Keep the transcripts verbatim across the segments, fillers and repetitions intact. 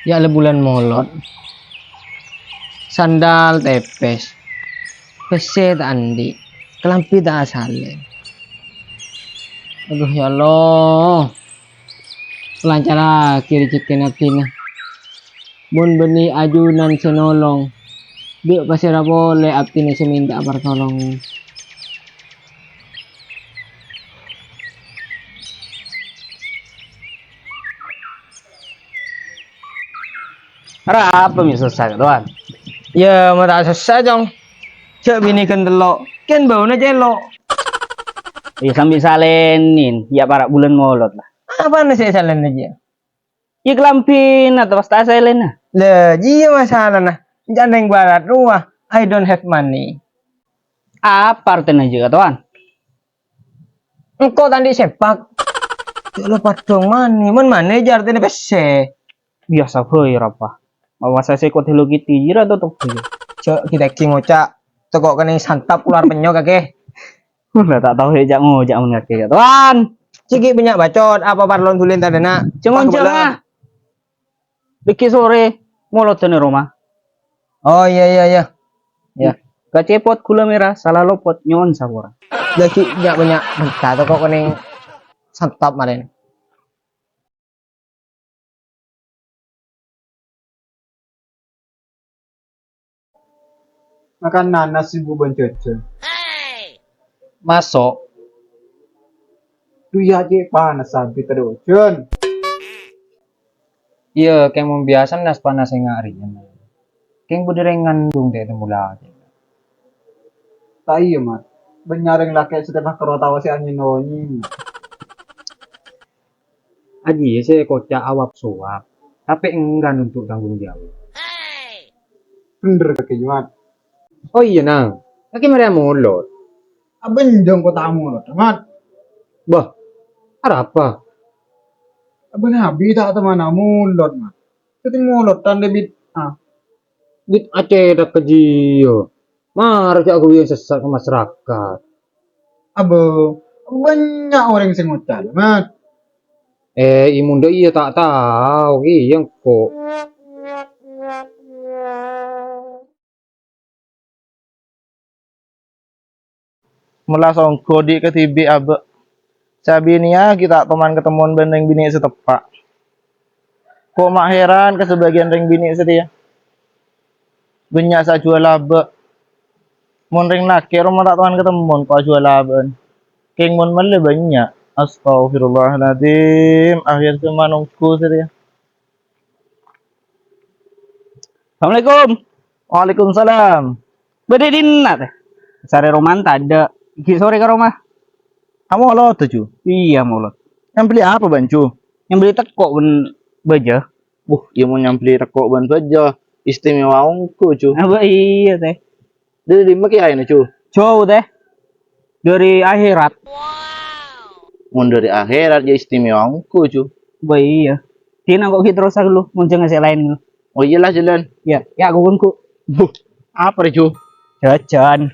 Ya' la bulân Molod. Sandal tèpès. Pèssè ta' andi'. Kalambhi ta' asalè. Adhu, ya Allah. Lancarraghi rejhekkèna abdhina. Mon bânnè ajunan sè nolong, dâ' pasèra polè abdhina sè mènta'a partolongan. Arapa mè' sossa, Towan? Yâ, ma' ta' sossa, Cong. Jhâ' binè ghân tello', kèng bâuna cèlo'. Iyâ, sambi salènèn, yâ para' bulân Molod, la. Apana sè èsalènè, jiyâ? Iyâ, kalambhina, ta' pas ta' salènè. La, jiyâ masalana. Jhâ' neng bârât rowa, I don't have money. Apa artèna jiyâ, Towan? Engko' ta' andi' sèpak. Jhâ' la padhung money, mon money jhâ' artèna pèssè. Biyasa bhâi, rapa. Mawasa sè kodhu lo kiti, jira totop bhâi. Jhâ' ghi-tèghi ngoca', teko' kennèng santap kalowar pènyo kakè. La ta' tao sè ca'-ngoca' mon kakè, Towan. Sè ghi' bânnya' bacot, apa parlo dhulin tadâna'? Jhâ' ngoca', ah. Dhâggi' sore, molodhân è roma. Oh, iyâ, iyâ, iyâ. Iyâ. Kacepot gula merah, sala lopot, nyo'on sapora. Dhâggi' nya'-bânnya' bânta toko' kennèng santap marèn. Makan nanas sè bu bân jhâjhân. Maso'. Duh, yâ, cè' panas abit tadâ' ojhân. Iyâ, kèng mon biyasana nas-panas enga' rèya. Kèng budi rèng ngandung tè' temula. Ta' iyâ, Mat. Bânnya' rèng lakè' sè tèmah karo tao sè anyèn-onyèn. Ajiya sè koca' awap-sowap, tapè enggan untuk tanggung jawab. Bhender kakè, Mat. Oh iyâ, Nang. Kakè marè amolod. Abânjâng kok ta' amolod, Mat. Bâh, arapa? Abâ nabi ta' temana molod, Mat. Dhâddhi molod tandhâ bid'ah. Bid'ah cèthak ka jiya. Mara jhâ' ghâbây sessat ka masarakat. Abâ, bânnya' orèng sè ngoca', Mat. Eh, imunda iyâ ta' tao, iyâ engko'. Mella songko dhi' kadhibi' abâ'. Sè abinèya ghi' ta' toman katemmon bân rèng binè' sè teppa'. Ko' ma' heran ka sabâgiyân rèng binè' satèya. Bânnya' sè ajuwâl abâ'. Mon rèng lakè' roma ta' toman katemmon ko' ajuwâl abâ'ân. Kèng mon mellè bânnya'. Astaghfirullahaladzim, akhèr zaman ongghu satèya. Assalamualaikum. Waalaikumsalam. Bâdâ è dinna', tè? Sarè romana tadâ'. Ghi' sorè ka roma. Amolod, Ju? Iyâ, molod. Nyambelli apa, bân, Ju? Nyambelli tekko' bân bâjâ. Wuh, iyâ mon nyambelli tekko' bân bâjâ, istimewa ongghu, Ju. Abâ iyâ, tè. Dhâri dimma kèya aèna, Ju? Jhâu, tè. Dhâri akhèrat. Mon dhâri akhèrat, yâ istimewa ongghu, Ju. Bâ iyâ. Dinna' ko' ghi' terrosa ghâllu, mon jhâ' ngasè laèn ghâllu. Oh iyâ la, jhâlân. Iyâ, yâ, aku engko'. Buh, apa rè, Ju? Jhâjhân.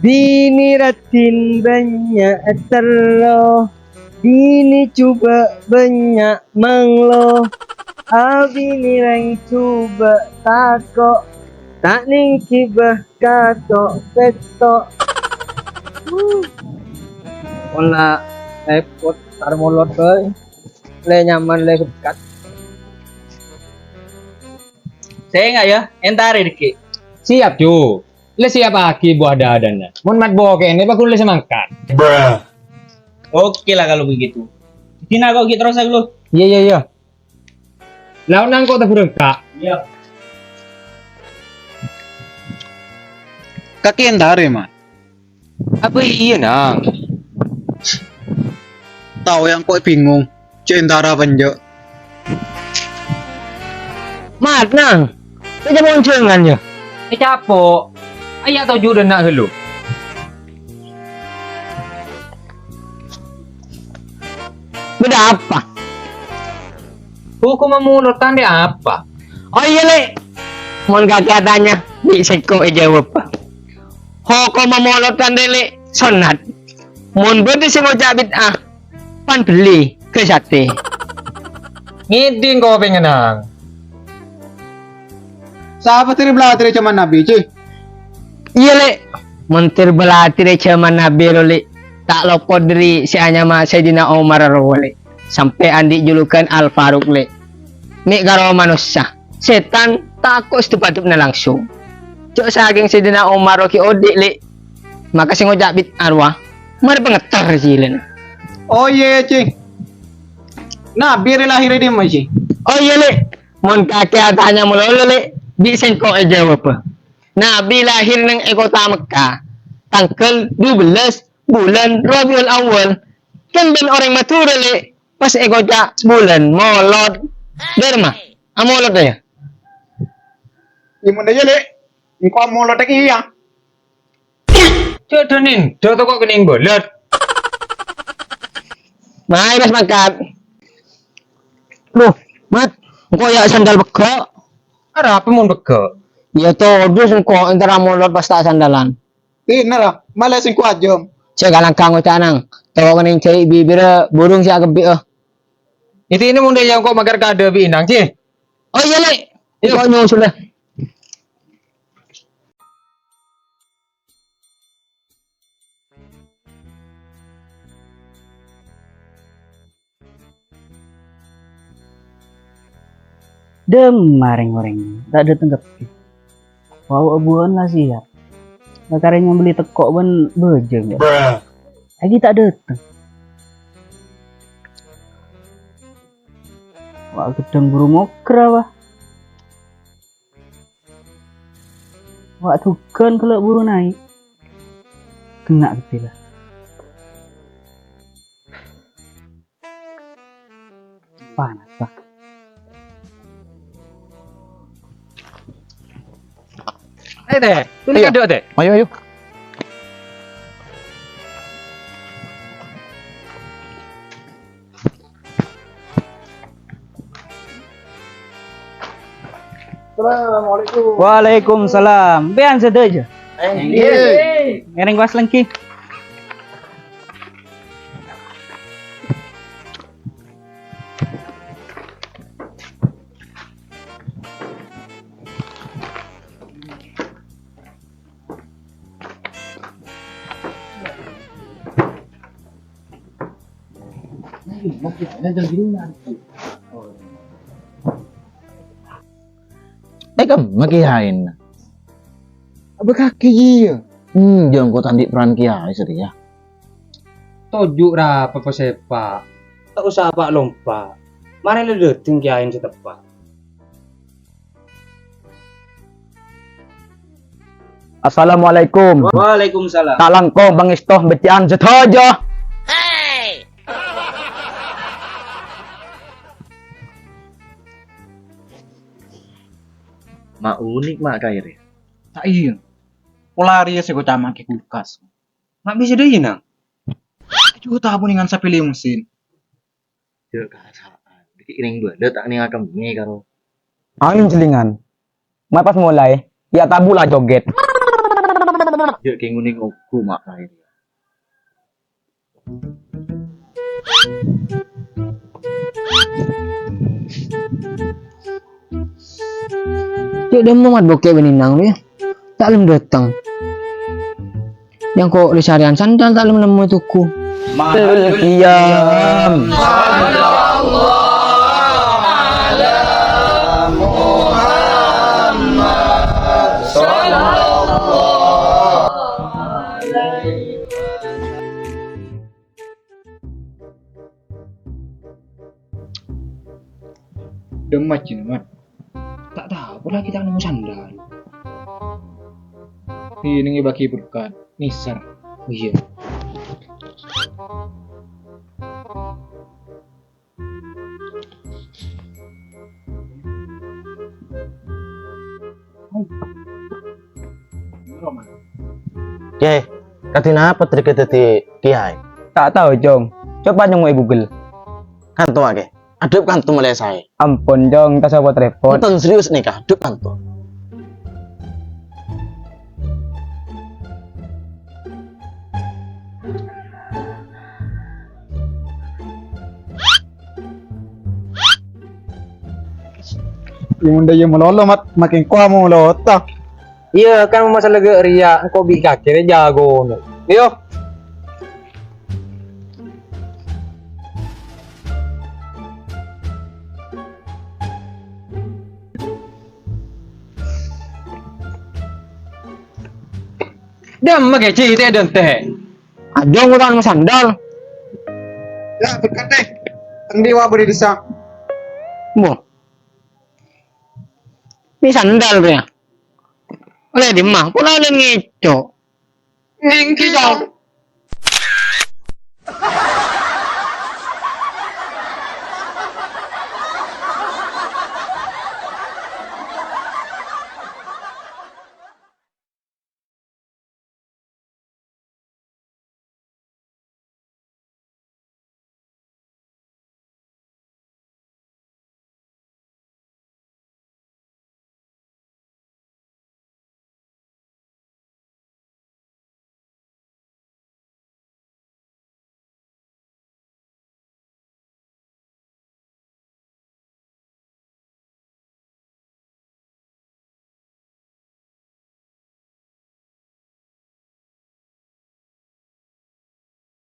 Binè raddhin bânnya' terro, binè jhubâ' bânnya' manglo. Abinè rèng jhubâ' tako', ta' nèng ghibâ kato' pètto'. Pola rèpot, tar molod bhâi. Lè nyaman, lè bhekkat. Sènga', yâ, èntarè dhâggi'. Siap, Ju. Lè siapaghi buah dadana. Mon mat bokèna, paggun lè sè mangkat. Oke lah kalau begitu. Dinna' ko' ghi' terrosa ghâllu. Iyâ, iyâ, iyâ. Laon engko' ta' bhârângka'. Iyâ. Kakè èntarè, Mat. Apa iyâ, Nang? Tao yâ engko' bingung, jhâ' èntara apa enjâ'. Mat, Nang. Kèja monjhângan, yâ? Ècapo'. Ayâ toju' dâ' enna' ghâllu. Bâdâ apa? Hokomma molod tandhâ apa? Oh iyâ, Lè'. Mon kakè atanya, bi' sèngko' èjâwâb. Hokomma molod tandhâ, Lè', sonnat. Mon bâdâ sè ngoca' bid'ah, pan bellè ghâ' satè. Ngèdhing kopèngnga, Nang. Sapa ter-balaterra jhâman Nabbhi, Ci? Iyâ, Lè'. Mon ter-balaterra jhâman Nabbhi rowa, Lè', ta' lopot dâri sè anyama Sayyidina Omar rowa, Lè', sampè' andi' julugan Al-Faruq, Lè'. Mè' karo manossa, sètan tako' sè dep-adebbhâ langsung. Jhâ' sakèng Sayyidina Omar rowa ghi' odi', Lè', maka sè ngoca' bid'ah rowa marè pangetter jhilana. Oh, iyâ, Ci. Nabbhi rè lahir è dimma, Ci? Oh, iyâ, Lè'. Mon kakè atanya malolo, Lè', bi' sèngko' èjâwâbhâ. Nabbhi lahir neng è kottha Mekka, tangghâl dubellâs bulân Rabiul Awal. Kan bân orèng Madhurâ, Lè', pas èkoca' bulân Molod. Dârma, amolod, yâ? Gimana ya, Lè'? Engko' amolod lagi ya. Jhâ' dhânin, dâ' toko kennèng bolot. Mayu, Mas, mangkat. Duh, Mat, engko' ya sandal pegghâ'. Arapa mon pegghâ'? Ya, todus engko' èntara molod pas ta' sandalan. Tina ra, mala sèngko' ajâm. Sè kalangkang oca' nang, toko kennèng cai' bibirra burung sè akebbhi, eh. Iti ini mon dâ' ya engko' makkèr kadâ' bi' inang, Ci. Oh, iyâ, Lè'. Iyâ. Engko' nyusul, eh. Dâmma rèng-orèng ta' dâteng kabbhi. Wau abuwân la siap. La karè nyambelli tèkko' bân bâjâng, yâ. Lagi ta' dâteng. Wah, ghâddhâng buru moghâr, wah. Wah, dhughân ghellâ' buru naè'. Kènna' ghâddhi, la. Panas, wah. Ayo, Tè. Tuni Ayo. Kado', Tè. Ayo, ayo. Assalamualaikum. Waalaikumsalam. Sampèyan sadhâjâ. Èngghi. Ngèrèng pas lèngghi. Eh, kemma kèyaèna? Abâ' kakè iyâ. Hmm, jâ' engko' ta' andi' peran kèyaè satèya. Toju' ra apa pasèpa', ta' osa apa-lompa'. Marè la dâteng kèyaèna sè teppa'. Assalamualaikum. Waalaikumsalam. Ta' langkong pangèsto bâcca'an sadhâjâ. Ma' unik, ma' kaèrè. Ta' iyâ. Pola rèya sè èkoca' makè kulkas. Ma' bisa dâ' iyâ, Nang? Ajuta ponèngan sapè lèyong sèn. Jâ' kasa'an. Dhâggi' rèng bâlâ ta' nèng akemmè karo angèn jhellingan. Ma' pas molaè, ya' tabu la jogèt. Jâ' kèng onèng ongghu, ma' kaèrè. Cè' dâmma Mat Bokè bân Inang, yâ? Ta' lem dâteng. Yang kok lè sarèyan sandal ta' lem nemmo toko. Qiyam. Dâmma jiyâ, Mat. Ta' tao, pola ghi' ta' nemmo sandal. Dinengngè bâgi berkat, nèser. Oh, iyâ. Kè, kadhi napa dhâggi' dhâddhi kèyaè? Ta' tao, Cong. Coba nyemmo è Google. Kanto, Kè. Adhep kanto malè saè. Ampon, Cong, ta' sapa repot. Enten serius nèka, adhep kanto. Yâ, mon dâ' iyâ malolo, Mat, makin kowa molota. Iyâ, kan masalah ghi' rèya, engko' bi' kakè rè jagona. Ayo. Dâ'emma kèya cè' tè' dântè'. Ajjhâ' ngotan sandal. Yâ, berkat deh. Endi wa budi dissa? Mo. Ini sandal, Bre. Oleh dimma? Pola oleh ngèco'. Èngghi, Cong.